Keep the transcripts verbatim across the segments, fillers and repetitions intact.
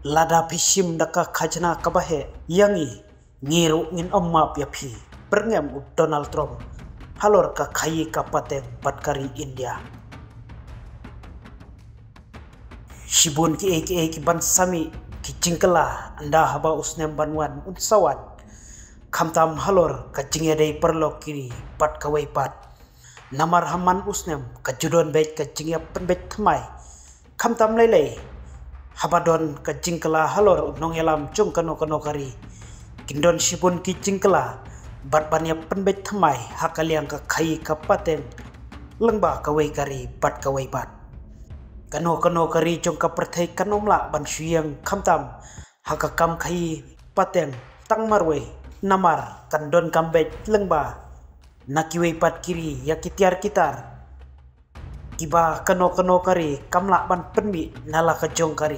Lada phi shim da ka khajna kaba heh ïa ngi, ngi ruh ngin ym map ïa phi, pyrngem u Donald Trump halor ka khaïi ka pateng bad ka ri India. Shibun kiei kiei ki ban sa mih ki jingkylla ynda haba u snem ban wan un sa wan, khamtam halor ka jingïadei paralok ki ri bad kawei pat. Namar ha man u snem ka ju don beit ka jingïapynbeit thymmai. Khamtam lei lei haba don ka jingkylla halor u nongïalam jong kano kano ka ri, kin don shibun ki jingkylla bad ban ïapynbeit thymmai ha ka liang ka khaïi ka pateng lyngba kawei ka ri bad kawei pat. Kano kano ka ri jong ka pyrthei kan ym lah ban shu ïeng khamtam ha ka kam khaïi pateng tang marwei, namar kan donkam beit lyngba na kiwei pat ki ri ïa ki tiar ki tar kiba kano kano ka ri kam lah ban pynmih na la ka jong ka ri.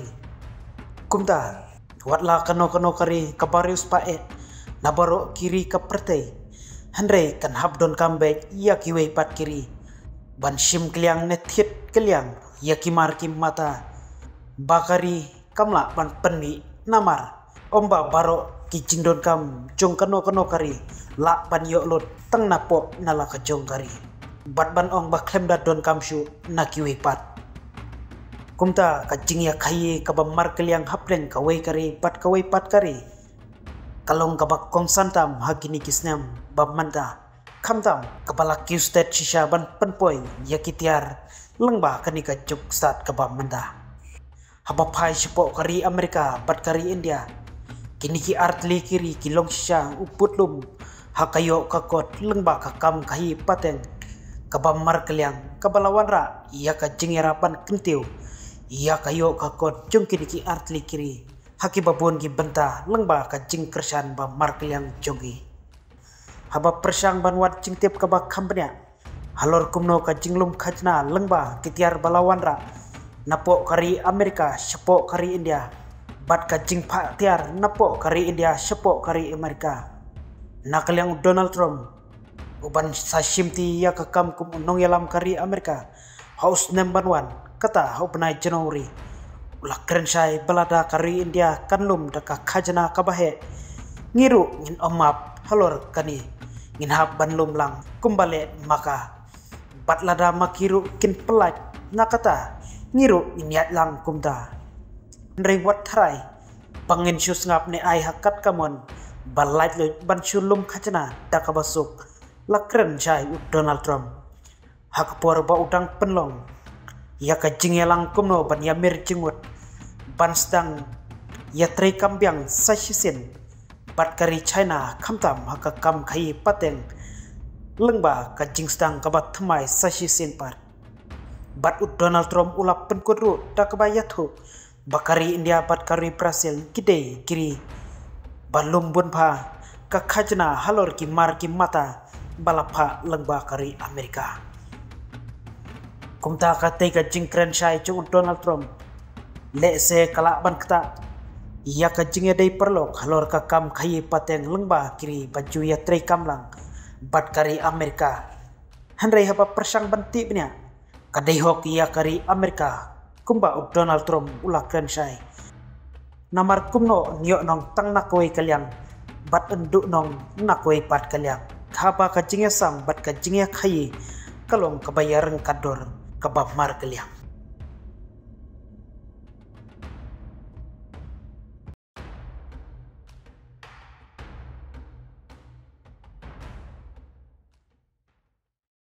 Kumta, wat la kano kano ka ri kaba riewspah eh na baroh ki ri ka pyrthei, hynrei kan hap donkam beit ïa kiwei pat ki ri ban shim kylliang ne thied kylliang ïa ki mar ki mata ba ka ri kam lah ban pynmih, namar ym ba baroh ki jingdonkam jong kano kano ka ri lah ban ïoh lut tang na pop na la ka jong ka ri, bad ban ong ba khlem da donkam shuh na kiwei pat. Kumta ka jingïakhaïi kaba markylliang hapdeng kawei ka ri bad kawei pat ka ri ka long kaba kongsan tam ha kine ki snem ba mynta, khamtam kaba la kiew stet shisha ban pynpoi ïa ki tiar lyngba kane ka juk stad kaba mynta. Haba phai shapoh ka ri Amerika bad ka ri India, kine ki artylli ki ri ki long shisha u putlum ha ka ïoh ka kot lyngba ka kam khaïi pateng kaba markylliang kaba la wanrah ïa ka jingïarap ban kyntiew ïa ka ïoh ka kot jong kine ki artylli ki ri ha kiba bun ki bynta lyngba ka jingkyrshan ba markylliang jong ki. Haba pyrshang ban wad jingtip kaba kham bniah halor kumno ka jinglum khajna lyngba ki tiar ba la wanrah napoh ka ri Amerika shapoh ka ri India bad ka jingphah tiar napoh ka ri India shapoh ka ri Amerika, na ka liang u Donald Trump u ban sa shimti ïa ka kam kum u nongïalam ka ri Amerika ha u snem ban wan, kata ha u bnai January, u la kren shai ba lada ka ri India kan lum da ka khajna kaba heh, ngi ruh ngin ym map halor kane, ngin hap ban lum lang kumba leh ma ka. Bad lada ma ki ruh kin pyllait na kata, ngi ruh ngin ïaid lang kumta. Hynrei wat tharai ba ngin shu sngap ne ai ha kat kamon ba laitluid ban shu lum khajna da kaba suk, la kren shai u Donald Trump ha ka por ba u dang pynlong ïa ka jingïalang kumno ban ïamir jingmut ban sdang ïatrei kam biang sa shisien bad ka ri China, khamtam ha ka kam khaïi pateng lyngba ka jingsdang kaba thymmai sa shisien pat. Bad u Donald Trump u la pynkut ruh da kaba ïathuh ba ka ri India bad ka ri Brazil ki dei ki ri ba lum bun bha ka khajna halor ki mar ki mata ba la phah lyngba ka ri Amerika. Kumta katei ka jingkren shai jong u Donald Trump lehse ka lah ban ktah ïa ka jingïadei paralok halor ka kam khaïi pateng lyngba ki ri ba ju ïatrei kam lang bad ka ri Amerika. Hynrei haba pyrshang ban tip bniah, ka dei hok ïa ka ri Amerika kumba u Donald Trump u la kren shai. Namar kumno yn ïoh nong tang na kawei ka liang bad yn duh nong na kawei pat ka liang, haba ka jingïasam bad ka jingïakhaïi ka long kaba ïaryngkat dor kaba markylliang.